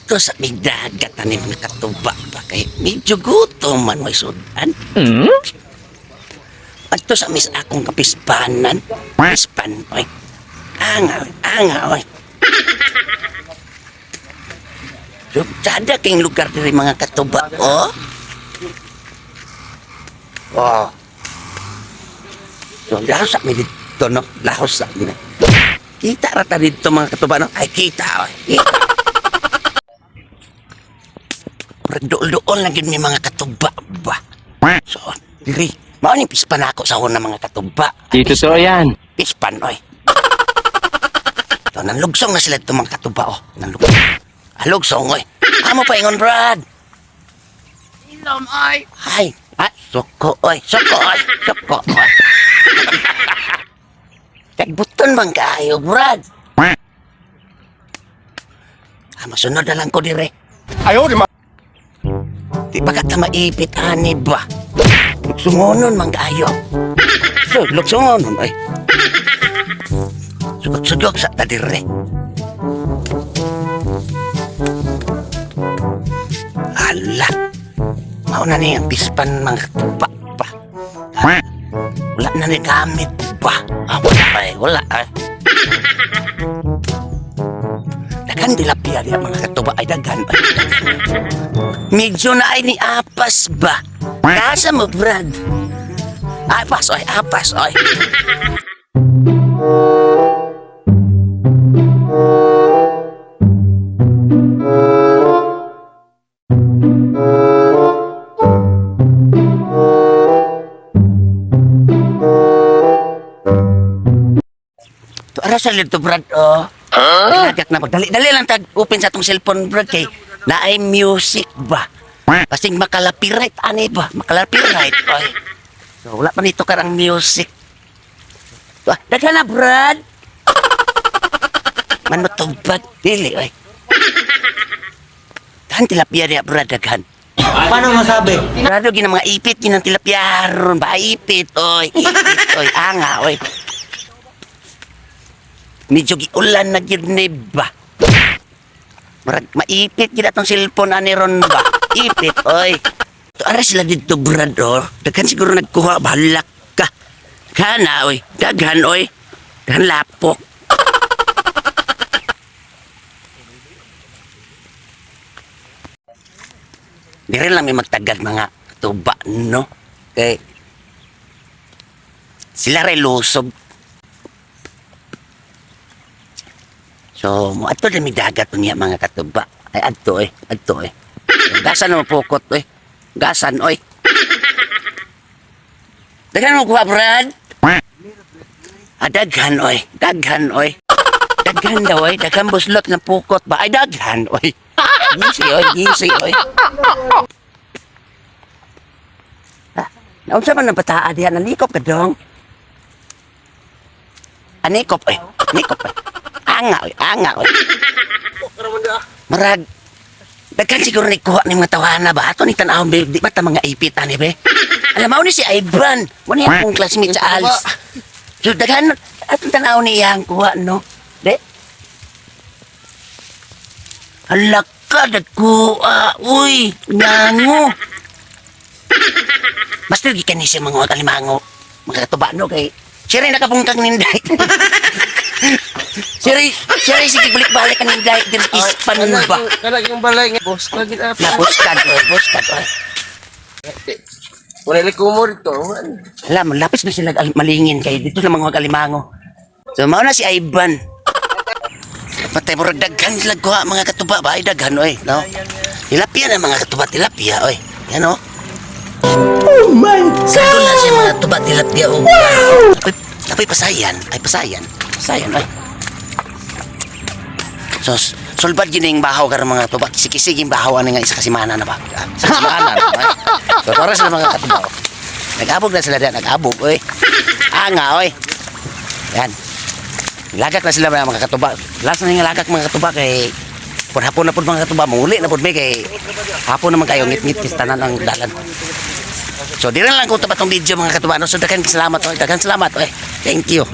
Adto sa may dagat ani, mga katuba ba, kay medyo gutom man, may sudan. Adto sa mis akong kapispanan. Pispan, oy. Anga, oy. Anga, oy. So, sada king lugar diri, mga katuba, oh. Oh. So, lahos sa mi dito, no? Lahos sa mi. Kita ra ta dito, mga katuba, no? Ay, kita, oy. Kita. Murag duol-duol na gyud mi, mga katuba ba. So, diri. Mao ni pispan ako sa una, mga katuba. Di totoo yan. Pispan, oy. So, nanlugsong na sila dito, mga katuba, oh. Nanlugsong. Ah, lugsong, oy. Amo pa ingon, Brad. Ilom, ay. Ay, ah, suko, oy. Suko, oy. Suko, oy. Tagbuton man kaayo, Brad. Ah, masunod na lang ko dire. Ayaw, di ma. Di ba ka ta maipit, ani ba? Luksungonon man kaayo. So, luksungonon, oy. Sugok-sugok sa ta dire. Ala. Mao na ni ang pispan, mga katuba ba. Ah, wala na ni gamit ba. Ah, wala ay, wala ay. Daghan tilapia diha, mga katuba, ay, daghan ay, daghan. Medyo na ay ni apas ba? Kasa mo, Brad? Apas, oy, apas, oy. To ara sa dito, Brad, oh. Huh? Na pagdali. Dali lang tag open sa atong cellphone, Brad, kay naay music ba. Basing makalapiright ani ba? Makalapiright, oy. So wala pa nito karang music. To, ah, daghan na, Brad. Manutubag dili, oy. Daghan tilapia diya, Brad, daghan. Paano masabi? Brado, ginang mga ipit, ginang tilapia ron ba? Ipit, oy. Ipit, oy. Anga, oy. Medyo giulan na gyud ni ba? Murag maipit gyud atong cellphone ani ron ba? Ipit, oy. To ara sila didto, Brad, oh. Daghan siguro nagkuha, bahalak ka. Kana, oy. Daghan, oy. Daghan lapok. Dire lang may magtagad, mga tuba, no? Kay sila rin lusob. So, mo adto na may dagat niya, mga katuba. Ay, adto eh, adto eh. Gasan mo pukot eh. Gasan oy. Daghan mo kuha, Brad. Ah, daghan oy, daghan oy. Daghan daw oy, daghan buslot ng pukot ba? Ay, daghan oy. Gisi oy, gisi oy. Ah, naunsa man ang bataa diha, nalikop ka dong. Anikop oy, nikop oy. Anga oy, anga oy. Marag daghan siguro ni kuha ni mga tawana ba? Ato ni tan-awon be, di ba ta mga ipit ani be? Alam mo ni si Ivan, wala niya akong classmate sa ALS. So daghan atong tan-awon ni iyang kuha, no. De. Hala ka, dagkuha. Uy, ngango. Basta gikan ni siya mga kalimango. Mga katuba, no, kay siya rin nakapungkang ninday. Siya rin sige balik-balik ang ninday. Ispan ba? Kanag yung balay nga. Boss ka gid. Na, buskad, oy, buskad, oy. Wala lang kumor ito. Alam, lapis na sila malingin kay dito lang mga kalimango. So, mao na si Ivan. Patay mo daghan sila kuha, mga katuba ba? Ay, daghan, oy. No? Tilapia na, mga katuba, tilapia, oy. Yan, oh. Oh my God! Sado na siya, mga tuba, tilapia, oh. Wow! Tapoy, tapoy pasayan. Ay, pasayan. Pasayan, oy. So, sulbad yun yung bahaw karon, mga tuba. Kisig yung bahaw ano nga isa kasimana na ba? Ah, isa kasimana na ba? So, para sila, mga katuba, oh. Nag-abog na sila diyan, nag-abog, oy. Anga, oy. Yan. Lagak na sila, mga katuba. Last na nga lagak, mga katuba, kay pun hapon na pud, mga katuba, muli na pud mi kay hapon naman kayo ngit-ngit kis tanan ang dalan. So di na lang ko tapat tong video, mga katuba. No? So daghan salamat, oy. Daghan salamat, oy. Thank you.